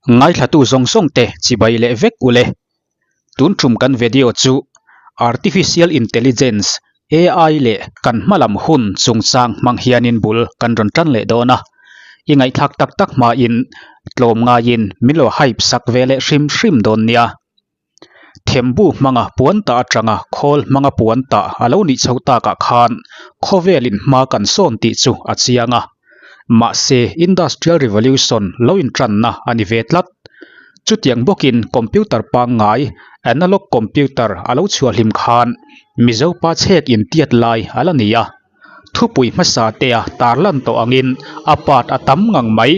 Ngaithlatu zawng zawng te chibai leh vek ule. Tun tum kan video chu Artificial Intelligence, AI, leh kan hmalam hun chungchang hmang hianin bul kan rawn tan leh dawn a. I ngaihthlak tak tak hmain tlawm ngaiin min lo hype sak ve leh hrim hrim dawn nia. Thembu hmanga puan tah atanga khawl hmanga puan tah a lo nih chho takah khan khawvelin hma kan sawn tih chu a chiang a. Mahse, Industrial Revolution lo intanna a ni ve tlat. Chutiang bawkin computer pangngai, analog computer, a lo chhuah hlim khan Mizopa chhek intiat lai a la ni a. Thupui hmasa tea tarlan tawh angin a part a tam ngang mai.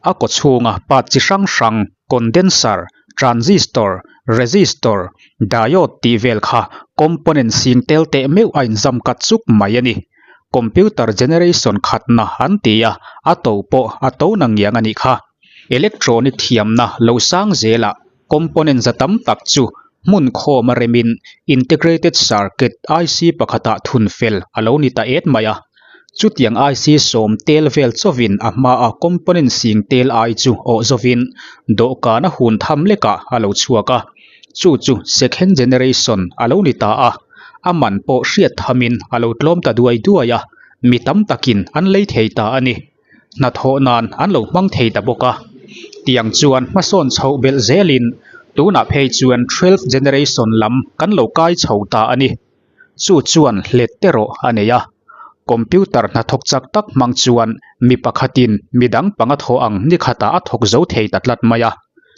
A kawchhunga part chi hrang hrang, condenser, transistor, resistor, diode tih vel kha component sing tel teh meuh a inzam kat chuk mai a ni. Computer generation khatna an ti a, a to pawh a to na ngiang a nih kha. Electronic thiamna lo sang zelah Component za tam tak chu hmun khawm a remin Integrated Circuit, IC, pakhatah thun fel a lo ni ta et mai a. Chutiang IC sawm tel vel chawvin a hmaa component sing tel ai chu awh zawvin dawhkan a hun tham lekah a lo chhuak a. Chu chu second generation a lo ni ta a, a man pawh hriat thamin a lo tlawm ta duai duai a, mi tam takin an lei thei ta a ni. Hnathawh nan an lo hmang thei ta bawk a, tiang chuan hmasawn chhoh belh zelin tunah phei chuan twelfth generation lam kan lo kai chho ta a ni. Chu chuan hlet te rawh a nei a, computer hnathawk chak tak hmang chuan mi pakhatin midang panga thawh ang ni khatah a thawk zo thei ta tlat mai a.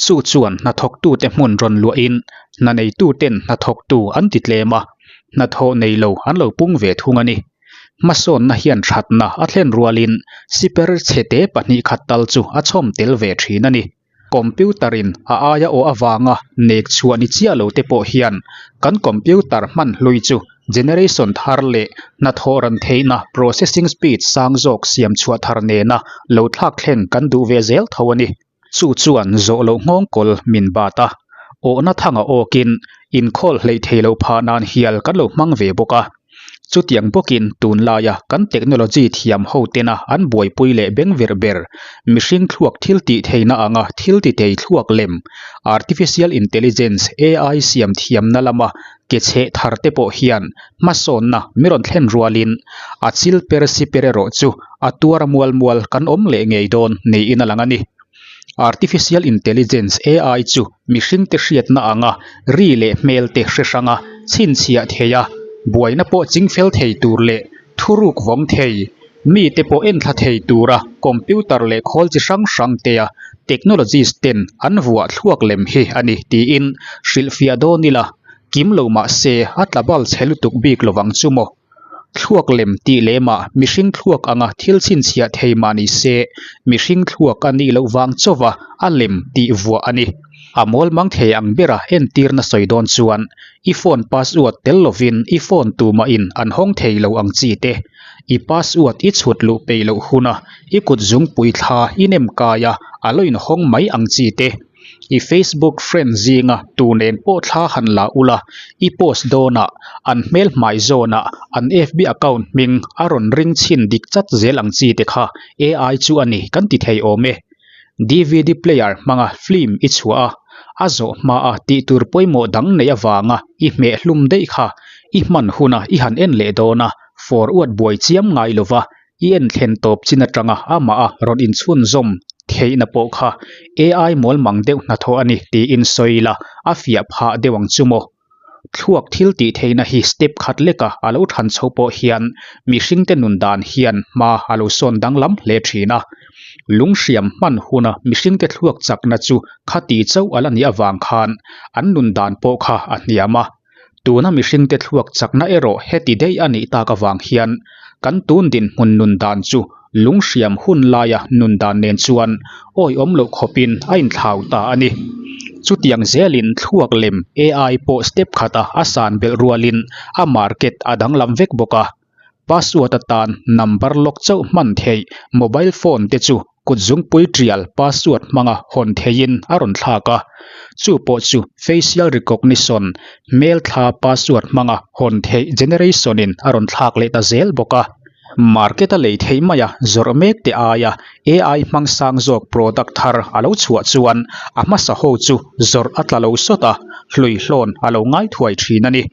Chu chuan hnathawktute hmun rawn luahin hna neituten hnathawktu an ti tlem a, hnathawh nei lo an lo pung ve thung a ni. Hmasawnna hian thatna a thlen rualin siper chhete pahnih khat tal chu a chhawm tel ve thin a ni. Computer in a aia aw avanga nek chhuah ni chiah lo te pawh hian kan computer hman hlui chu generation thar leh hnathawh ran theihna processing speed sang zawk siam chhuah thar nena lo thlak thleng kan duh ve zel tho a ni. Chu chuan zawh loh nghawng kawl min bat a, awhna thanga awkin inkhawl hleih thei loh phah nan hial kan lo hmang ve bawk a. Chutiang bawkin tunlaia kan technology thiam ho tena an buaipui leh beng vir ber, mihring thluak thil tih theihna anga thil ti thei thluak lem, artificial intelligence, AI, siam thiamna lama ke chheh thar te pawh hian hmasawnna mi rawn thlen rualin a chil per si per erawh chu a tuar mual mual kan awm leh ngei dawn niin a lang a ni. Artificial Intelligence, AI, chu mihringte hriatna anga ri leh hmelte hre hranga chhinchhiah thei a, buaina pawh chingfel thei tur leh thuruk vawng thei, mite pawh enthla thei tura computer leh khawl chi hrang hrang tea technologist ten an vuah thluak lem hi a ni tiin hrilhfiah dawn ila Kim lo mah se a tla bal chhe lutuk bik lovang chu maw? Thluak lem tih lemah mihring thluak anga thil chhinchhiah thei mah ni se, mihring thluak a nih loh vang chauva a lem tih vuah a ni. A mawl mang thei ang bera entirna sawi dawn chuan i phone password tel lovin i phone tumahin an hawng thei lo ang chi te, i password i chhut luh peih loh huna i kut zungpui thla i nem kai a, a lo inhawng mai ang chi te. I Facebook friend zinga tu nen pawh thla han la ula, i post dawnah an hmel hmai zawnah an FB account hming a rawn ring chhin dik chat zel ang chi te kha AI chu a ni kan ti thei awm e. DVD player hmanga film i chhuah a, a zawh hmaa tih tur pawimawh dang neih avanga i hmeh hlum daih kha i hman huna i han en leh dawn a, forward buai chiam ngai lova I en thlen tawp chin atanga amah a rawn inchhunzawm theihna pawh kha AI mawl mang deuh hnathawh a ni tiin sawi la, a fiah phah deuh ang chu maw? Thluak thil tih theihna hi step khat leka a lo than chho pawh hian mihringte nun dan hian hma a lo sawn danglam hle thin a. Lunghriam hman huna mihringte thluak chakna chu khati chauh a la nih avang khan an nun dan pawh kha a hniam a. Tuna mihringte thluak chakna erawh heti daih a nih tak avang hian kan tun dinhmun nun dan chu lunghriam hun laia nun dan nen chuan awihawm loh khawpin a inthlau ta a ni. Chutiang zelin thluak lem AI pawh step khata a san belh rualin a market a danglam vek bawk a. Password atan number lock chauh hman theih mobile phone te chu kutzungpui tial password hmanga hawn theihin a rawn thlak a, chu pawh chu facial recognition hmelthla password hmanga hawn theih generation in a rawn thlak leh ta zel bawk a. Market a lei theih mai a, zawrh mek te aia AI hmang sang zawk product thar a lo chhuah chuan a hmasa ho chu zawrh a tla lo sawt a, hluihlawn a lo ngai thuai thin a ni.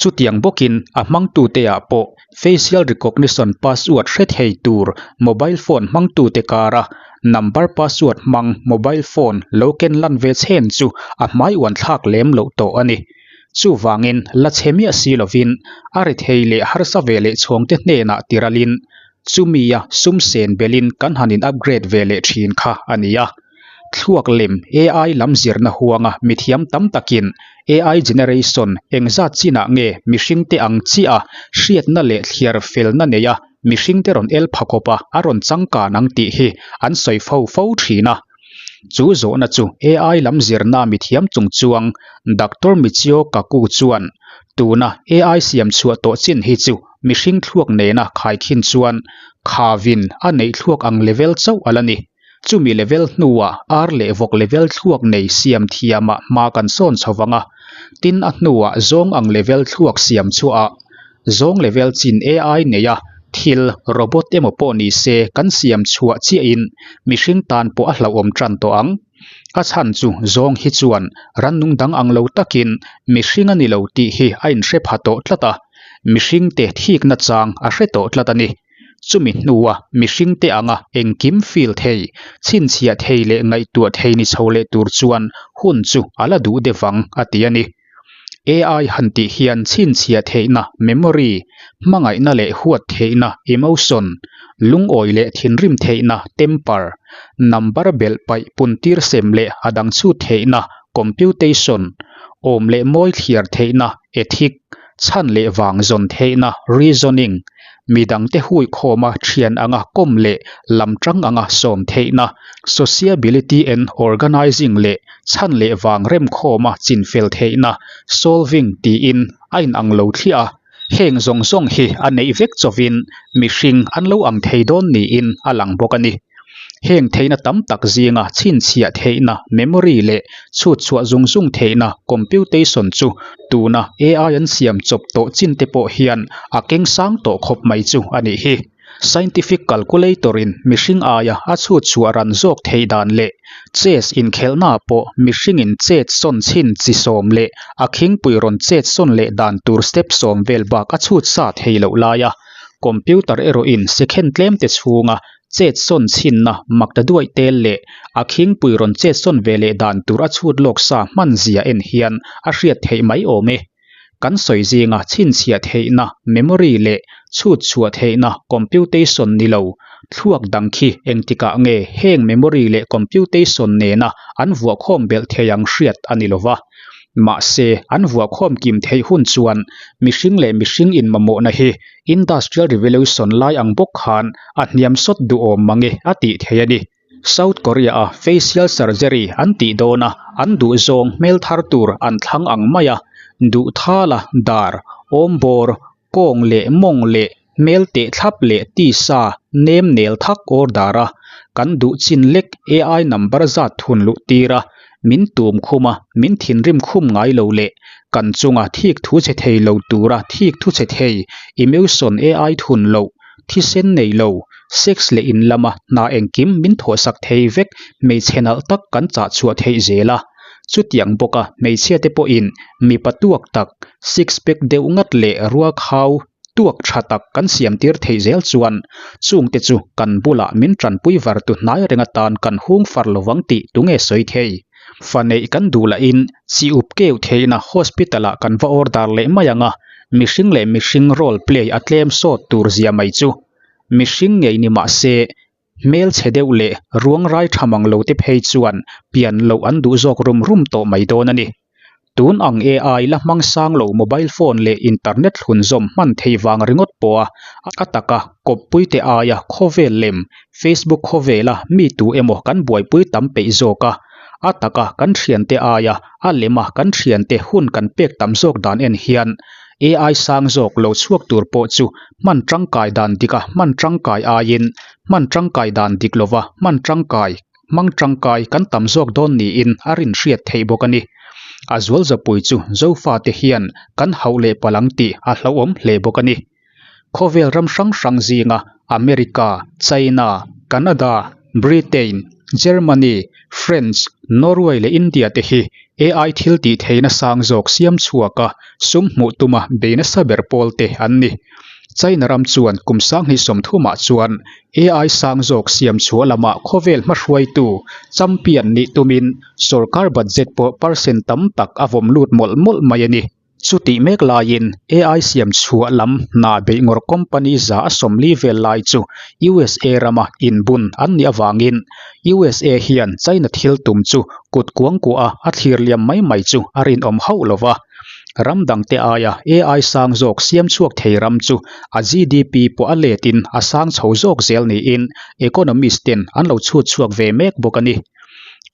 Chutiang bawkin a hmangtute ah pawh facial recognition password hre thei tur mobile phone hmangtute kara number password hmang mobile phone lo ken lan ve chhen chu a hmai uan thlak lem loh tawh a ni. Chuvangin la chhe miah si lovin a rethei leh harsa ve leh chhawngte hnenah tiralin chumia sum sen belin kan han in upgrade ve leh thin kha a ni a. Thluak lem AI lam zirna huanga mithiam tam takin AI generation engzat chinah nge mihringte ang chiah a hriatna leh thliar felna neia mihringte rawn el pha khawpa a rawn changkan ang tih hi an sawi fo fo thin a. Chu zawhna chu AI lam zirna mithiam chung chuang Doctor Michio Kaku chuan tuna AI siam chhuah tawh chin hi chu mihring thluak nena khaikhin chuan khavin a neih thluak ang level chauh a la ni. Chumi level hnuah ar leh vawk level thluak nei siam thiamah hma kan sawn chho vang a, tin a hnuah zawng ang level thluak siam chhuahah zawng level chin AI neia thil robot emaw pawh ni se kan siam chhuah chiahin mihring tan pawh a hlauhawm tan tawh ang. A chhan chu zawng hi chuan rannung dang ang lo takin mihring a ni lo tih hi a inhre pha tawh tlat a, mihringte thikna chang a hre tawh tlat a ni. Chumi hnua mihringte anga engkim feel thei, chhinchhiah thei leh ngaihtuah thei ni chho leh tur chuan hun chu a la duh deuh vang a ti a ni. AI han tih hian chhinchhiah theihna, memory, hmangaihna leh huat theihna, emotion, lungawi leh thinrim theihna, temper, number belh paih puntir sem leh a dang chhut theihna, computation, awm leh mawi thliar theihna, ethic, chhan leh vang zawn theihna, reasoning, midangte huikhawma thian anga kawm leh lamtang anga sawm theihna, sociability and organizing, leh chhan leh vang remkhawma chinfel theihna, solving, tiin a inang lo thliah a. Heng zawng zawng hi a neih vek chawvin mihring an lo ang thei dawn niin a lang bawk a ni. Heng theihna tam tak zinga chhinchhiah theihna, memory, leh chhut chhuah zung zung theihna, computation, chu tuna AI an siam chawp tawh chin te pawh hian a keng sang tawh khawp mai chu a nih hi. Scientific calculator in mihring aia a chhut chhuah ran zawk theih dan leh chess inkhelhna pawh mihringin chet sawn chhin chi sawm leh a khingpui rawn chet sawn leh dan tur step sawm vel bak a chhut sa thei loh laia computer erawhin second tlem te chhunga chet sawn chhinna mak ta duaih tel leh a khingpui rawn chet sawn ve leh dan tur a chhut lawk sa hman zia en hian a hriat theih mai awm e. Kan sawi zinga chhinchhiah theihna, memory, leh chhut chhuah theihna, computation, ni lo, thluak dang khi engtikah nge heng memory leh computation nena an vuahkhawm belh thei ang hriat a ni lo va. Mahse, an vuahkhawm kim theih hun chuan mihring leh mihring inmamawhna hi Industrial Revolution lai ang bawk khan a hniam sawt duhawm mange a tih theih a ni. South Korea-a facial surgery an tih dawn a, an duh zawng hmel thar tur an thlang ang mai a, duh thala dar, awmbawr, kawng leh mawng leh hmel teh thlap leh tisa nem nel thak awr dar a, kan duh chin lek AI number zat thun luh tir a, min tum khum a, min thinrim khum ngai lo leh kan chunga thik thu che thei lo tura thik thu che thei emotion AI thun loh thisen nei lo, sex leh in lama hna engkim min thawhsak thei vek hmeichhe nalh tak kan chah chhuah theih zel a. Chutiang bawka hmeichhia te pawhin mipa tuak tak, six pack deuh ngat leh ruakhau tuak tha tak kan siam tir theih zel chuan chungte chu kan bulah min tanpui var tu hnai reng atan kan hung far lovang tih tunge sawi thei. Fa neih kan duh lahin chi up keu theihna hospital ah kan va order leh mai ang a, mihring leh mihring role play a tlem sawt tur zia mai chu. Mihring ngei ni mah se hmelchhe deuh leh ruang rai tha mang lo te phei chuan pian loh an duh zawk rum rum tawh mai dawn a ni. Tun ang AI la hmang sang lo mobile phone leh internet hlun zawm hman thei vang ringawt pawha a taka kawppuite aia khawvel lem Facebook khawvela mi tu emaw kan buaipui tam peih zawk a, a taka kan thiante aia a lema kan thiante hun kan pek tam zawk dan en hian AI sang zawk lo chhuak tur pawh chu hman tangkai dan dika hman tangkai aiin hman tangkai dan dik lova hman tangkai hmang tangkai kan tam zawk dawn niin a rin hriat theih bawk a ni. A zual zapui chu Zofate hian kan hauh leh palang tih a hlauhawm hle bawk a ni. Khawvel ram hrang hrang zinga America, China, Canada, Britain, Germany, French, Norway leh India te hi AI thil tih theihna sang zawk siam chhuak a, sum hmuh tuma bei nasa ber pawl te an ni. China ram chuan kum sanghnih sawmthumah chuan AI sang zawk siam chhuah lamah khawvel hmahruaitu champion nih tumin sorkar budget pawh percent tam tak a vawm lut mawlh mawlh mai a ni. Chutih mek laiin AI siam chhuah lam hna beih ngawr company za a 40 vel lai chu USA rama inbun an nih avangin USA hian China thil tum chu kut kuangkuah a a thlir liam mai mai chu a rinawm hauh lo va. Ram dangte aia AI sang zawk siam chhuak thei ram chu a GDP pawh a letin a sang chho zawk zel niin economist ten an lo chhut chhuak ve mek bawk a ni.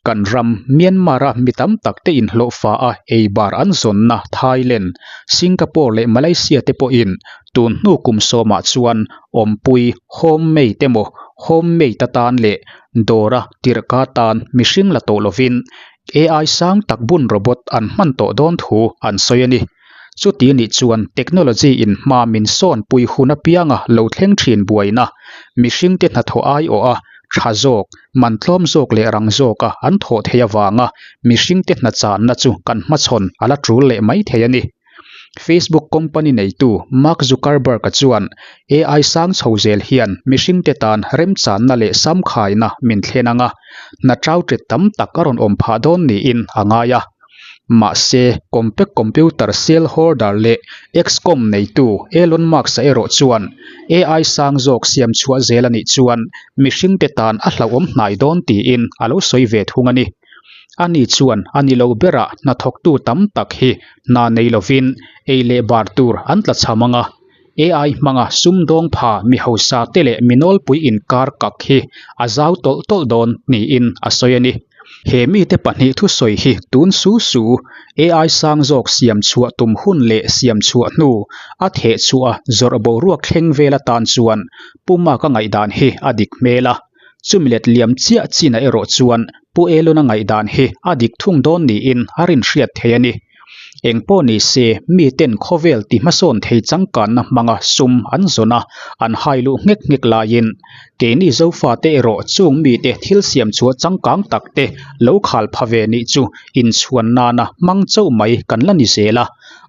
Kan ram Myanmar-a mi tam tak te inhlawhfa a ei bar an zawnna Thailand, Singapore leh Malaysia te pawhin tun hnu kum sawmah chuan awmpui home made emaw home made atan leh dawra tirhka tan mihring la tawh lovin AI sang tak bun robot an hman tawh dawn thu an sawi a ni. Chuti nih chuan technology in hma min sawn pui hun apianga lo thleng thin buaina, mihringte hnathawh aiawh a tha zawk, man tlawm zawk leh rang zawka an thawh theih avanga mihringte hna channa chu kan hmachhawn a la tul leh mai thei a ni. Facebook company neitu Mark Zuckerberg-a chuan AI sang chho zel hian mihringte tan remchanna leh samkhaina min thlen ang a, hna chau ṭet tam tak a rawn awm phah dawn niin a ngai a. Mahse, Compaq computer sale holder leh X-com neitu Elon Musk-a erawh chuan AI sang zawk siam chhuah zel a nih chuan mihringte tan a hlauhawm hnai dawn tiin a lo sawi ve thung a ni. Ani chuan a ni lo berah hnathawktu tam tak hi hna nei lovin ei leh bar tur an tla cham ang a, AI hmanga sumdawng pha mi hausa te leh mi nawlpui inkar kak hi a zau tawlh tawlh dawn niin a sawi a ni. He mite pahnih thusawi hi tun su su AI sang zawk siam chhuah tum hun leh siam chhuah hnu a theh chhuah a zawrh boruak thleng vel atan chuan Pu Mark-a ngaihdan hi a dik hmel a. Chumi let liam chiah chinah erawh chuan Pu Elon-a ngaihdan hi a dik thung dawn niin a rinhriat thei a ni. Eng pawh ni se, miten khawvel ti hmasawn thei changkanna hmanga sum an zawn a, an hai luh nghek nghek laiin keini Zofate erawh chung mite thil siam chhuah changkang takte lo khal pha ve nih chu inchhuan nana hmang chauh mai kan la ni zel a.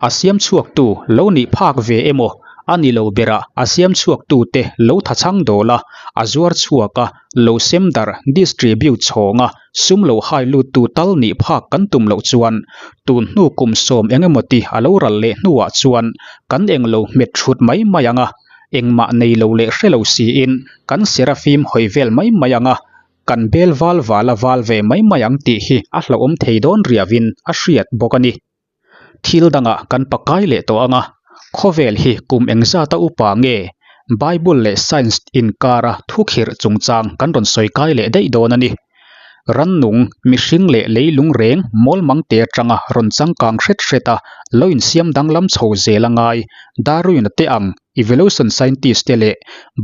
A siam chhuaktu lo nih phak ve emaw a ni lo berah a siam chhuaktute lo thachhang dawl a, a zuar chhuak a, lo sem darh, distribute, chhawng a, sum lo hai luttu tal nih phak kan tum loh chuan tun hnu kum sawm eng emaw ti a lo ral leh hnuah chuan kan eng lo hmet thut mai mai ang a, engmah nei lo leh hre lo siin kan serafim hawi vel mai mai ang a, kan bel val val a val ve mai mai ang tih hi a hlauhawm thei dawn riauin a hriat bawk a ni. Thil dangah kan pakai leh tawh ang a, khawvel hi kum engzata upa nge Bible leh Science inkara thukhirh chungchang kan rawn sawi kai leh daih dawn a ni. Rannung, mihring leh leilung reng mawlmang te atanga rawn changkang hret hret a lo insiam danglam chho zel a ngai, Darwin-a te ang evolution scientist te leh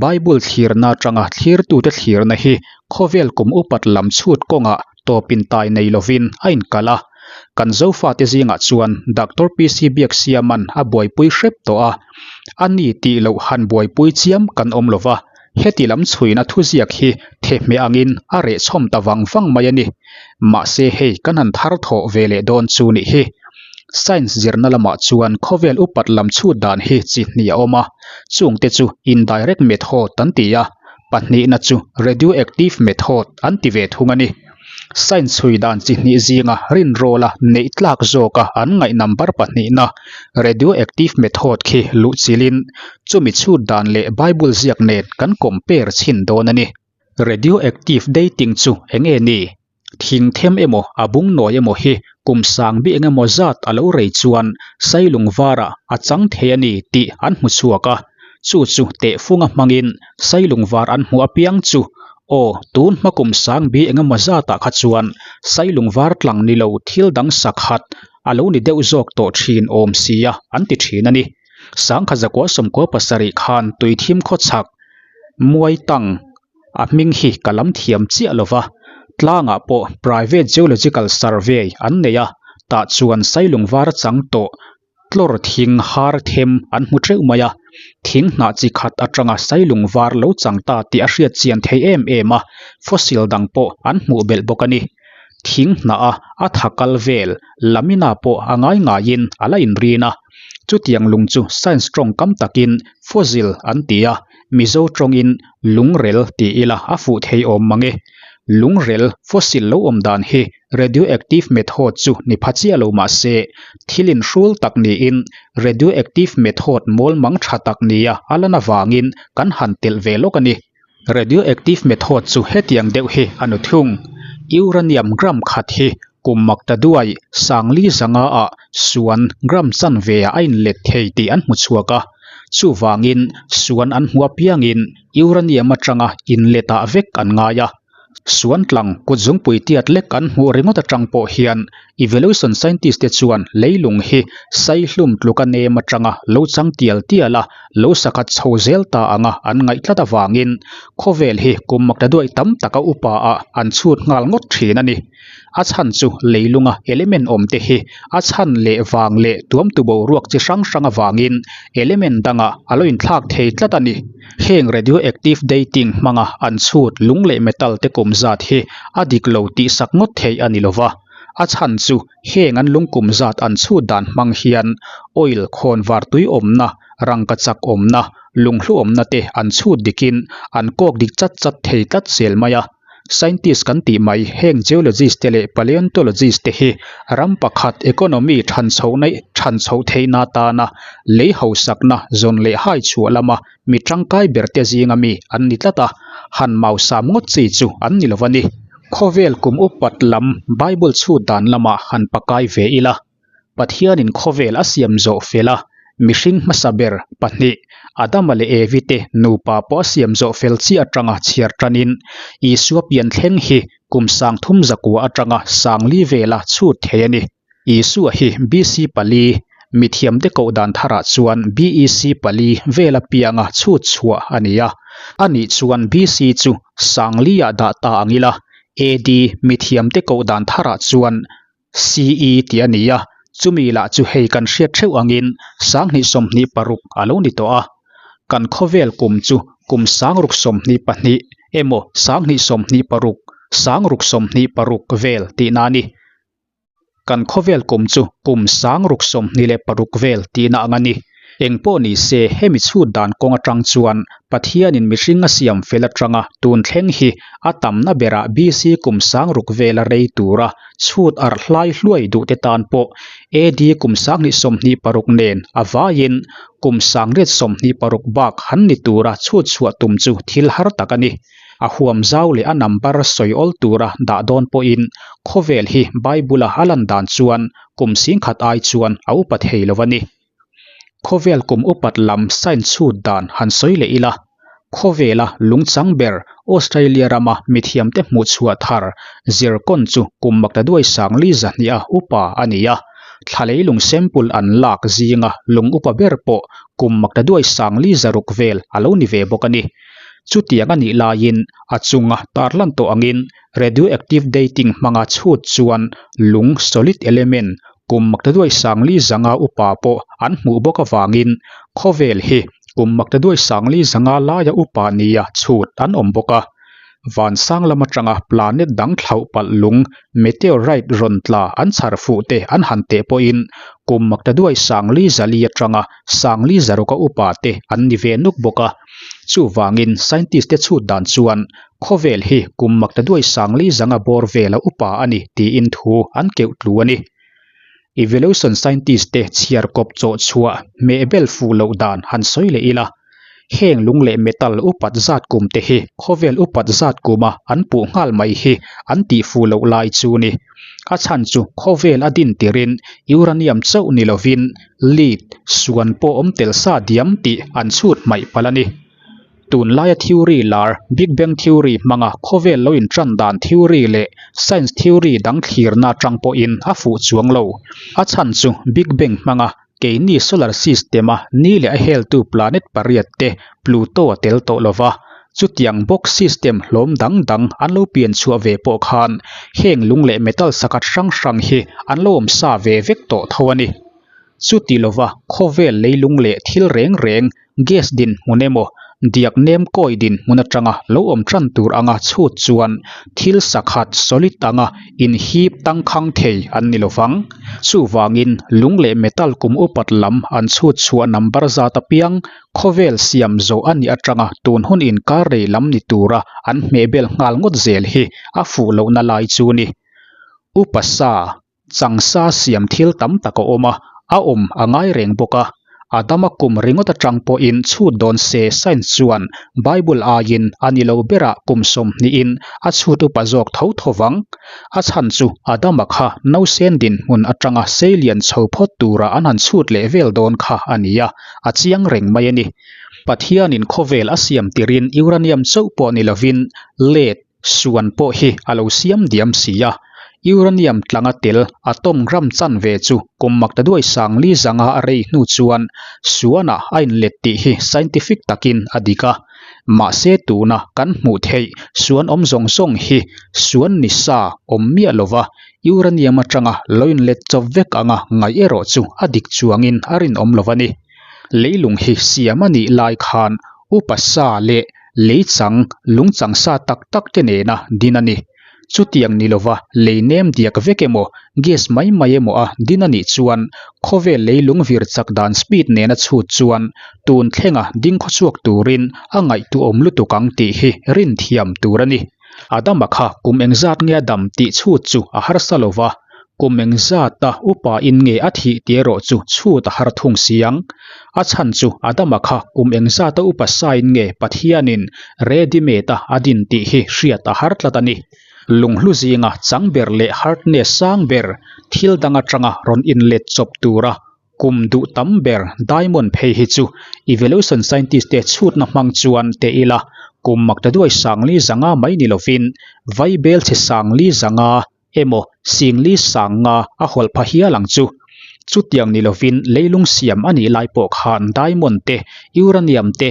Bible thlirna atanga thlirtute thlirna hi khawvel kum upat lam chhut kawngah tawpin tai nei lovin a inkalh a. Kan Zofate zingah chuan Doctor PC Biaksiama'n a buaipui hrep tawh a, a ni tih loh han buaipui chiam kan awm lo va, heti lam chhuina thuziak hi thehmeh angin a reh chhawm ta vang vang mai a ni. Mahse hei kan han thar thawh ve leh dawn chu nih hi. Science zirna lamah chuan khawvel upat lam chhut dan hi chi hnih a awm a, chungte chu indirect method an ti a, pahnihna chu radioactive method an ti ve thung a ni. Science chhui dan chi hnih zinga rinrawla neih tlak zawka an ngaih number pahnihna radioactive method khi luh chilhin chumi chhut dan leh Bible ziak nen kan compare chhin dawn a ni. Radioactive dating chu eng nge ni? Thing them emaw a bung nawi emaw hi kum sang bi eng emaw zat a lo rei chuan sailung varah a chang thei a ni tih an hmu chhuak a. Chu chu tehfunga hmangin sailung var an hmuh apiang chu aw tun hma kum sang bi eng emaw zatah kha chuan sailung var tlang ni lo thil dang sakhat a lo ni deuh zawk tawh thin awm sia an ti thin a ni. Sangkhat zakua sawmkua pasarih khan tuithim khawchhak Muay Tang A hming hi ka lam thiam chiah lo va, tlangah pawh Private Geological Survey an nei a, tah chuan sailung var chang tawh tlawr thing har them an hmu teuh mai a. Thing hnah chi khat atanga sailung var lo chang ta tih a hriat chian theih em em a, fossil dang pawh an hmuh belh bawk a ni. Thing hnah a a tha kal vel lamina pawh a ngai ngaiin a la inrin a. Chutiang lung chu science tawngkam takin fossil an ti a, Mizo tawngin lungrel ti ila a fuh thei awm mang e. Lungrel fossil lo awm dan hi radioactive method chu ni pha chiah lo mah se, thil inhrul tak niin radioactive method mawl mang tha tak nia a lan avangin kan han telh ve lawk a ni. Radioactive method chu hetiang deuh hi a nu thung. Uranium gram khat hi kum mak ta duai sangli zanga ah suan gram chanve ah a inlet thei tih an hmu chhuak a. Chuvangin suan an hmu apiangin uranium atanga inlet ah vek an ngai a. Suan tlang kut zungpui tiat lek an hmuh ringawt atang pawh hian evolution scientist te chuan leilung hi saihlum tluka nem atanga lo chang tial tial a, lo sakhat chho zel ta anga an ngaih tlat avangin khawvel hi kum makta duai tam taka upa ah an chhut nghal ngawt thin a ni. A chhan chu leilunga element awm te hi a chhan leh vang leh tuamtu boruak chi hrang hrang avangin element dangah a lo inthlak thei tlat a ni. Heng radioactive dating hmanga an chhut lung leh metal te kum zat hi a dik lo tih sak ngawt theih a ni lova. A chhan chu heng an lung kum zat an chhut dan hmang hian oil khawn var tui awmna, rangka chak awmna, lunghlu awmna te an chhut dikin an kawk dik chat chat thei tlat zel mai a. Scientist kan tih mai heng geologist te leh paleontologist te hi ram pakhat economy than chhohna than chhoh theihna atana lei hausakna zawn leh hai chhuah lama mi tangkai ber te zinga mi an ni tlat a, han mausam ngawt chi chu an ni lo a ni. Khawvel kum upat lam Bible chhut dan lamah han pakai ve ila. Pathianin khawvel a siam zawh fel a, mihring hmasa ber pahnih, Adama leh Evi te nupa pawh a siam zawh fel chiah atanga chhiar tanin, Isua pian thleng hi kum sangthum zakua atanga sangli vela chhut thei a ni. Isua hi BC pali, mithiamte koh dan tharah chuan BEC pali vela pianga chhut chhuah a ni a. Anih chuan BC chu sangli ah dah ta ang ila, AD mithiamte koh dan tharah chuan CE tih a ni a, chumi lah chu hei kan hriat theuh angin 2026 a lo ni tawh a. Kan khawvel kum chu kum 6022 emaw 2026, 6026 vel tihna a ni. Kan khawvel kum chu kum 6026 vel tihna ang a ni. Engpawh ni se hemi chhut dan kawng atang chuan Pathianin mihring a siam fel atanga tun thleng hi a tamna berah BC kum sangruk vela rei tura chhut arh hlai hluai duh te tan pawh AD kum 2026 nen a vaiin kum 2026 bak han ni tura chhut chhuah tum chu thil har tak a ni. A huam zau leh a number sawi awl tura dah dawn pawhin khawvel hi Bible-a a lan dan chuan kum singkhat ai chuan a upa thei lo a ni. Khawvel kum upat lam science chhut dan han sawi leh ila, khawvela lungchang ber Australia rama mithiamte hmuh chhuah thar zirkawn chu kum maktaduai sangli zahnih a upa a ni a, thla leilung sample an lak zinga lung upa ber pawh kum maktaduai sangli zaruk vel a lo ni ve bawk a ni. Chutiang a nih laiin a chunga tarlan tawh angin radioactive dating hmanga chhut chuan lung solid element Kum maktaduai sangli zanga upa pawh an hmuh bawk avangin khawvel hi kum maktaduai sangli zanga laia upa nia chhut an awm bawk a. Vansang lam atanga planet dang thlauh palh lung meteorite rawn tla an chhar fuh te an han teh pawhin kum maktaduai sangli zali atanga sangli zaruka upa te an ni ve nuk bawk a. Chuvangin scientist te chhut dan chuan Khawvel hi kum maktaduai sangli zanga bawr vela upa a ni tiin thu an keuh tlu a ni. Evolution scientist te chhiar kawp chawh chhuah hmeh bel fuh loh dan han sawi leh ila, heng lung leh metal upat zat kum te hi khawvel upat zat kuma an puh nghal mai hi an tih fuh loh lai chu ni. A chhan chu khawvel a din tirin uranium chauh ni lovin lead, suan pawh awm tel sa diam tih an chhut hmaih palh a ni. Tunlaia theory lar Big Bang Theory hmanga khawvel lo intan dan theory leh science theory dang thlirna atang pawhin a fuh chuang lo. A chhan chu Big Bang hmanga keini solar system-a ni leh a heltu planet pariat te Pluto a tel tawh lova, chutiang bawk system hlawm dang dang an lo pian chhuah ve pawh khan heng lung leh metal sakhat hrang hrang hi an lo awm sa ve vek tawh tho a ni. Chuti lova khawvel leilung leh thil reng reng Gas dinhmun emaw, diak nem kawi dinhmun atanga lo awm tan tur anga chhut chuan thil sakhat solid anga inhip tangkhang thei an ni lovang. Chuvangin lung leh metal kum upat lam an chhut chhuah number zat apiang khawvel siam zawh a nih atanga tun hun inkar rei lam ni tura an hmehbel nghal ngawt zel hi a fuh lohna lai chu ni. Upa sa Changsa siam thil tam tak a awm a, a awm a ngai reng bawk a. Adama kum ringawt atang pawhin chhut dawn se science chuan Bible aiin a ni lo berah kum sawmhnihin a chhut upa zawk tho tho vang. A chhan chu Adama kha nausen dinhmun atanga seilian chho phawt tura an han chhut leh vel dawn kha a ni a, a chiang reng mai a ni. Pathianin khawvel a siam tirin uranium chauh pawh ni lovin lead, Suan pawh hi a lo siam diam si a, uranium tlanga tel atom gram chanve chu kum maktaduai sangli zanga a rei hnu chuan suanah a inlet tih hi scientific takin a dik a. Mahse tuna kan hmuh theih suan awm zawng zawng hi suan ni sa awm miah lova uranium atanga lo inlet chawp vek anga ngaih erawh chu a dik chuangin a rinawm lo a ni. Leilung hi siam a nih lai khan upa sa leh lei chang lung chang sa tak tak te nena din a ni. Chutiang ni lova lei nem diak vek emaw, gas mai mai emaw a din a nih chuan khawvel leilung vir chak dan speed nena chhut chuan tun thlenga ding khawchhuak turin a ngaihtuahawm lutuk ang tih hi rin thiam tur a ni. Adama kha kum engzat nge a dam tih chhut chu a harsa lova, kum engzata upa in nge a thih tih erawh chu chhut a har thung si ang. A chhan chu Adama kha kum engzata upa sain nge Pathianin ready made a a din tih hi hriat a har tlat a ni. Lunghlu zinga chang ber leh hardness sang ber thil dang atanga rawn inlet chawp tura Kum duh tam ber diamond phei hi chu evolution scientist te chhutna hmang chuan teh ila kum maktaduai sangli zanga mai ni lovin vaibel chhe sangli zanga emaw singli sanga a hawlh pha hial ang chu. Chutiang ni lovin leilung siam a nih lai pawh khan diamond te, uranium te,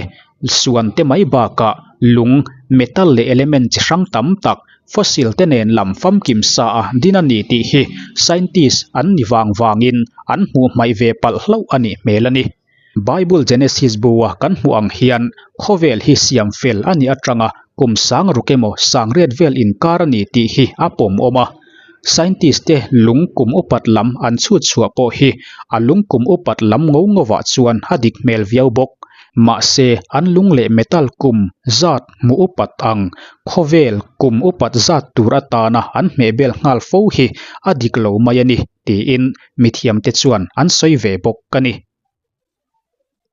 suan te mai bakah lung, metal leh element chi hrang tam tak Fossil te nen lam famkim sa a din a ni tih hi scientist an ni vang vangin an hmuh hmaih ve palh hlauh a nih hmel a ni. Bible Genesis bu a kan hmuh ang hian khawvel hi siam fel a nih atanga kum sang ruk emaw sang riat vel inkar a ni tih hi a pawm awm a. Scientist te lung kum upat lam an chhut chhuah pawh hi a lung kum upat lam ngo ngovah chuan a dik hmel viau bawk. Mahse an lung leh metal kum zat hmu upat ang khawvel kum upat zat tur atana an hmehbel nghal fo hi a dik lo mai a ni tiin mithiamte chuan an sawi ve bawk a ni.